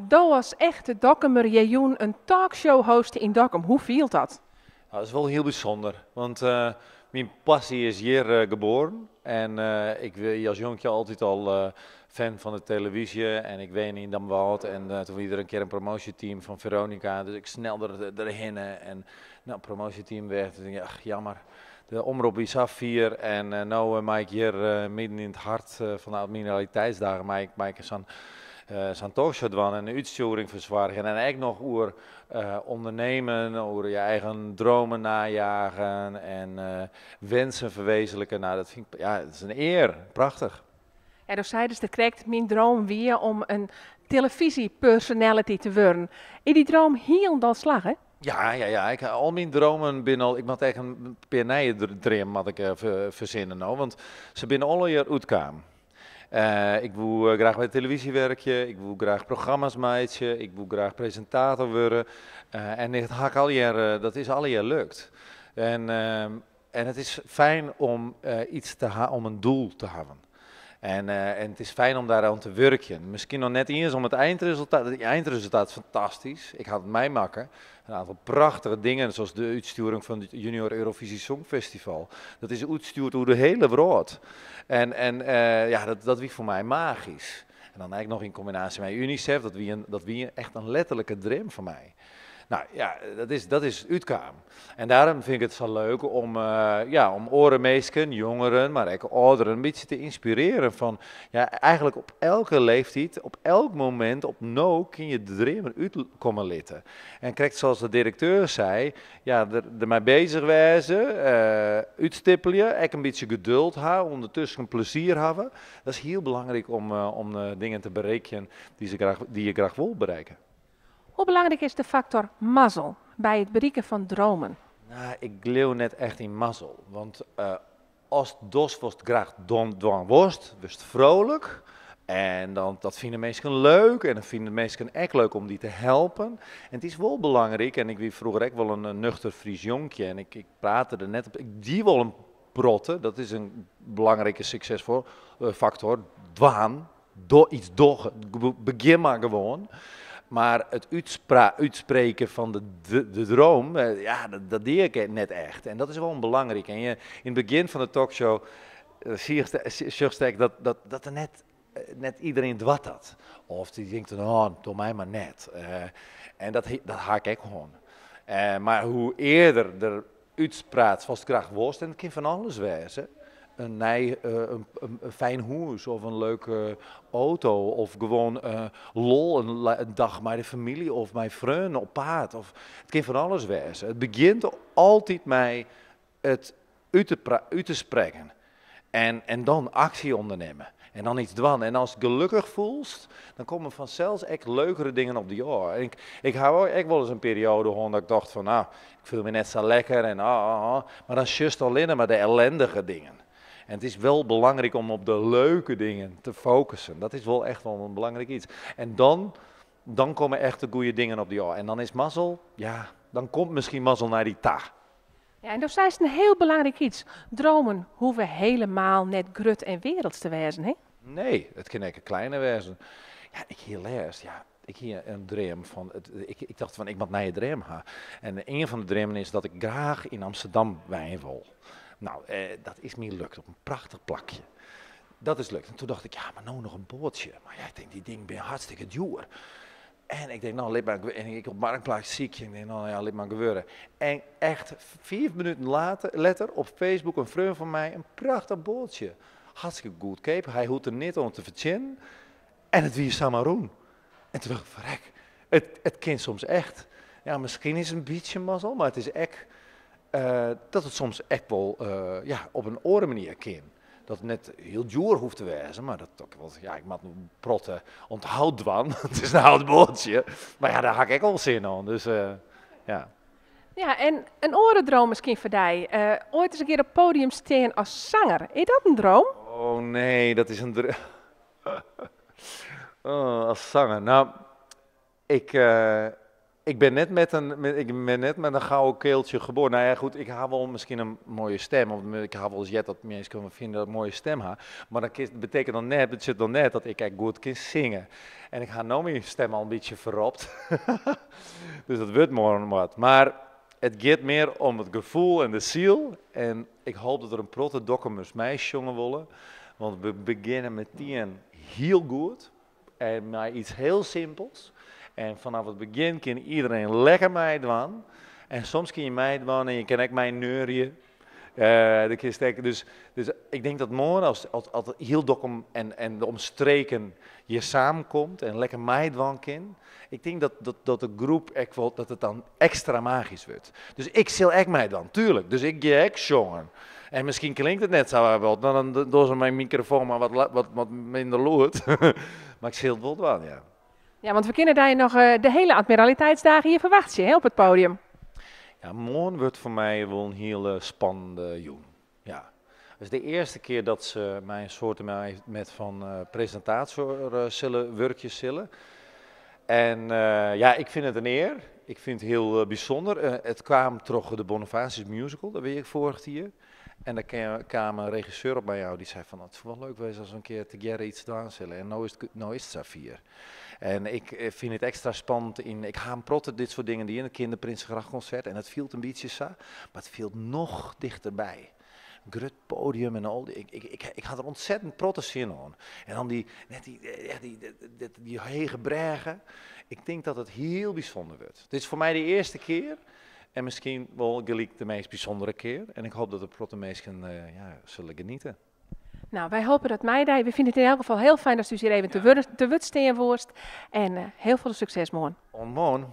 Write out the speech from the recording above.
Do as echte Dokkumer hjir jûn in talkshow hoste yn Dokkum. Hoe fielt dat? Nou, dat is wol hiel bysûnder, want myn passy is hjir geboren. En ik wie as jonkje altyd al fan fan de televyzje en ik wenne yn Damwâld en toen wie der in kear in promoasjeteam fan Veronica, dus ik snel derhinne en no, promoasjeteam weg. Dus ik, ach, jammer. De omrop wie sa fier en no mei ik hjir midden yn it hart fan de Admiraliteitsdagen mei ik sa'n talkshow dwaan en in útstjoering fersoargjen en ek noch oer ûndernimmen, oer je eigen dromen najagen en wensen ferwezenliken. Nou, dat fyn ik, ja, dat is in ear. Prachtich. Ja, do seidest it krekt, myn droom wie om in televyzje-personality te wurden. Is dy droom hielendal slagge? Ja. Ik, al myn dromen binne al. Ik moat echt in pear nije dreamen moat ik fersinne no, want se binne allegear útkaam. Ik woe graach by de televyzje wurkje, ik woe graach programma's meitsje, ik woe graach presintator wurde. En dat ha ik allegear, dat is allegear lukt. En it is fijn om iets te ha, om in doel te hawwen. En it is fijn om dêroan te wurkjen. Miskien noch net iens om it eindresultaat. It eindresultaat is fantastysk. Ik ha it meimakke. In oantal prachtige dingen, sa as de útstjoering fan it Junior Eurovisie Songfestival. Dat is útstjoerd oer de hiele wrâld. En ja, dat wie foar my magysk. En dan ek noch yn kombinaasje mei UNICEF, dat wie echt in letterlike dream foar my. Nou ja, dat is útkaam. En dêrom fyn ik it sa leuk om, ja, om oare minsken, jongeren, mar ek âlderen, in bytsje te ynspirearjen fan, ja, eigentlik op elke leeftiid, op elk momint, op no, kinne je de dreamen útkomme litte. En krekt sa as de direkteur sei, ja, dermei beuzich wêze, útstippelje, ek in bytsje geduld ha, ûndertusken plezier hawwe. Dat is hiel belangryk om dingen te berikken dy't je graach wolle berikke. Hoe belangryk is de faktor mazzel by it berikken fan dreamen? Nou, ik leau net echt yn mazzel. Want ast dochst watst graach dwaan wolst, wurdst freonlik. En dan, dat fine minsken leuk en dan fine minsken ek leuk om dy te helpen. En it is wol belangryk, en ik wie froeger ek wol in nuchter Frysk jonkje en ik prate der net op. Ik die wol in protte, dat is in belangrike suksesfaktor. Dwaan, iets dogge, begjin mar gewoan. Mar it útsprekken fan de dream, ja, dat die ik net echt. En dat is wol belangryk. En yn it begjin fan de talkshow sjochst ek dat der net iderien docht dat. Of dy tinkt, oh, doch my mar net. En dat ha ik ek gewoan. Mar hoe earder der útpraatst watst graach wolst, en it kin fan alles wêze. In nij, in fijn hûs of in leuke auto of gewoan lol, in dei mei de famylje of mei freonen op paad. Of, it kin fan alles wêze. It begjint altyd mei it út te sprekken. En dan aksje ûndernimme. En dan iets dwaan. En ast gelokkich fielst, dan komme fansels ek leukere dingen op dy ôf. En ik ha ek wolris in perioade hân dat ik tocht fan, nou, ik fiel my net sa lekker en ah, ah, ah. Mar dan sjochst allinne mar de ellindige dingen. En it is wol belangryk om op de leuke dingen te fokussen. Dat is wol echt wol in belangryk iets. En dan komme echt de goede dingen op dy ôf. En dan is mazzel, ja, dan komt miskien mazzel nei dy ta. Ja, en do seist in hiel belangryk iets. Dreamen hoege hielendal net grut en werelds te wêzen, hè? Nee, it kin ek in kleine wêze. Ja, ik hie lêst, ja, ik hie in dream fan, ik tocht fan, ik moat nije dream ha. En ien fan de dreamen is dat ik graach yn Amsterdam wenje wol. Nou, dat is my lukt op in prachtich plakje. Dat is lukt. En toen tocht ik, ja, mar no noch in boatsje. Mar ja, ik tink, dy dingen binne hartstikke djoer. En ik tink, no, lit mar, en ik op Marktplaats sykje, en ik tink, no ja, lit mar gewurde. En echt 5 minuten letter op Facebook in freon fan my, in prachtich boatsje. Hartstikke goedkeap, hy hoecht der net oan te fertsjinjen. En it wie samar rûn. En toen tocht ik, ferrek, it kin soms echt. Ja, miskien is it in bytsje mazzel, mar it is ek dat it soms ek wol ja, op in oare manier kin. Dat it net hiel djoer hoecht te wêzen, mar dat ek wol, ja, ik moat in protte ûnderhâld dwaan. It is in âld boatsje. Mar ja, dêr ha ik ek al sin oan. Dus ja. Ja, en in oare dream miskien foar dy. Oait ris in kear op it poadium stean as sanger. Is dat in dream? Oh nee, dat is in dream. Oh, as sanger. Nou, ik. Ik ben net met een, ik ben net met een gouden keeltje geboren. Nou ja, goed, ik ha wol miskien in moaie stim. Of ik ha wolris heard dat minsken fine dat ik in moaie stim ha. Mar dat betekent dan net, betsjut dan net dat ik ek goed kin singe. En ik ha no myn stim al in bytsje ferropt. Dus dat wurdt moarn wat. Mar it giet mear om it gefoel en de siel. En ik hoopje dat der in protte Dokkumers meisjonge wolle. Want we begjinne metien hiel goed. En mei iets hiel simpels. En fanôf it begjin kin iderien lekker meidwaan. En soms kinne je meidwaan en je kinne ek meineurië. Uh, dus, dus ik denk dat moarn, as, as, as hiel Dokkum en, en de omstreken hjir samenkomt en lekker meidwaan kin, ik tink dat, dat, dat de groep ek wol, dat it dan ekstra magysk wurdt. Dus ik sil ek meidwaan, tuerlik. Dus ik gean ek sjongen. En miskien klinkt it net sa wol, dan dogge se myn mikrofoan mar wat, wat, wat minder lûd. Mar ik sil it wol dwaan, ja. Ja, want we kinne dy noch eh, de hiele Admiraliteitsdagen hjir ferwachtsje hè, op it poadium. Ja, moarn wurdt foar my wol in hiele spannende jûn. Ja. It is de earste kear dat se mei in soarte met fan uh, presintator uh, sille wurkje sille. En uh, ja, ik fyn it in ear. Ik fyn it hiel bysûnder. It kaam troch de Bonifatius Musical, dêr wie ik foarich jier. En dêr kaam in regisseur op my ôf dy sei fan, it soe wol leuk wêze as we in kear tegearre iets dwaan sille. En no is it, no is it safier. En ik fyn it ekstra spannend. Yn, ik ha in protte dit soart dingen dien, it Kinderprinsengrachconcert, en it fielt in bytsje sa, mar it fielt noch tichterby. Grut poadium en al dy, ik, ik, ik, ik ha der ûntsettend protte sin oan. En dan dy, net dy, ja, dy, dy, dy hege brêge. Ik tink dat it hiel bysûnder wurdt. Dit is foar my de earste kear en miskien wol gelyk de meast bysûndere kear. En ik hoopje dat der protte minsken ja, sille genietsje. No, wy hoopje dat mei dy. We fine it yn elk gefal hiel fijn datst ús hjir even te, te wurd stean woest. En hiel folle sukses moarn. Oant moarn.